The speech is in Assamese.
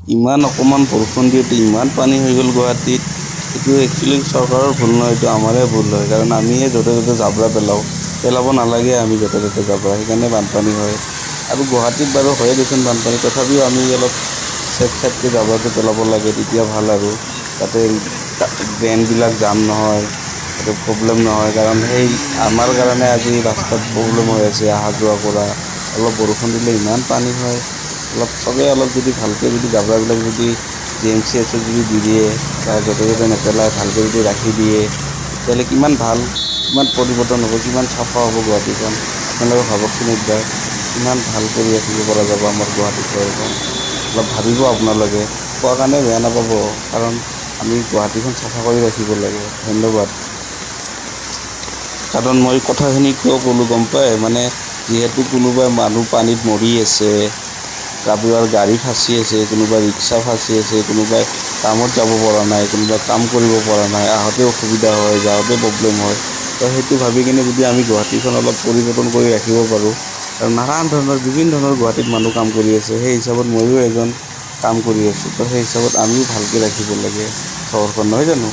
ইমান অকণমান বৰষুণ দিওঁতে ইমান পানী হৈ গ'ল গুৱাহাটীত। এইটো একচুৱেলি চৰকাৰৰ ভুল নহয়, এইটো আমাৰে ভুল হয়। কাৰণ আমিয়ে য'তে ত'তে জাবৰা পেলাওঁ। পেলাব নালাগে আমি য'তে ত'তে জাবৰা, সেইকাৰণে বানপানী হয়। আৰু গুৱাহাটীত বাৰু হয়ে দেচোন বানপানী, তথাপিও আমি অলপ চেফ চাইডকৈ জাবৰাটো পেলাব লাগে, তেতিয়া ভাল আৰু। তাতে ড্ৰেইনবিলাক জাম নহয়, তাতে প্ৰব্লেম নহয়। কাৰণ সেই আমাৰ কাৰণে আজি ৰাস্তাত প্ৰব্লেম হৈ আছে অহা যোৱা কৰা। অলপ বৰষুণ দিলে ইমান পানী হয়। অলপ চবেই অলপ যদি ভালকৈ যদি জাবৰাবিলাক যদি জি এম চি এইচত যদি দি দিয়ে বা য'তে ত'তে নেপেলাই ভালকৈ যদি ৰাখি দিয়ে, তেতিয়াহ'লে কিমান ভাল, কিমান পৰিৱৰ্তন হ'ব, কিমান চাফা হ'ব গুৱাহাটীখন। আপোনালোকে ভাবকচোন একবাৰ, কিমান ভাল কৰি ৰাখিব পৰা যাব আমাৰ গুৱাহাটী চহৰখন। অলপ ভাবিব আপোনালোকে, কোৱাৰ কাৰণে বেয়া নাপাব, কাৰণ আমি গুৱাহাটীখন চাফা কৰি ৰাখিব লাগে। ধন্যবাদ। কাৰণ মই কথাখিনি কিয় ক'লোঁ গম পায়, মানে যিহেতু কোনোবা মানুহ পানীত মৰি আছে, কাৰোবাৰ গাড়ী ফাঁচি আছে, কোনোবা ৰিক্সা ফাঁচি আছে, কোনোবাই কামত যাব পৰা নাই, কোনোবাই কাম কৰিব পৰা নাই, আহোঁতে অসুবিধা হয়, যাওঁতে প্ৰব্লেম হয়। তো সেইটো ভাবি কিনে যদি আমি গুৱাহাটীখন অলপ পৰিৱৰ্তন কৰি ৰাখিব পাৰোঁ। আৰু নানান ধৰণৰ বিভিন্ন ধৰণৰ গুৱাহাটীত মানুহ কাম কৰি আছে, সেই হিচাপত ময়ো এজন কাম কৰি আছোঁ। তো সেই হিচাপত আমিও ভালকৈ ৰাখিব লাগে চহৰখন, নহয় জানো?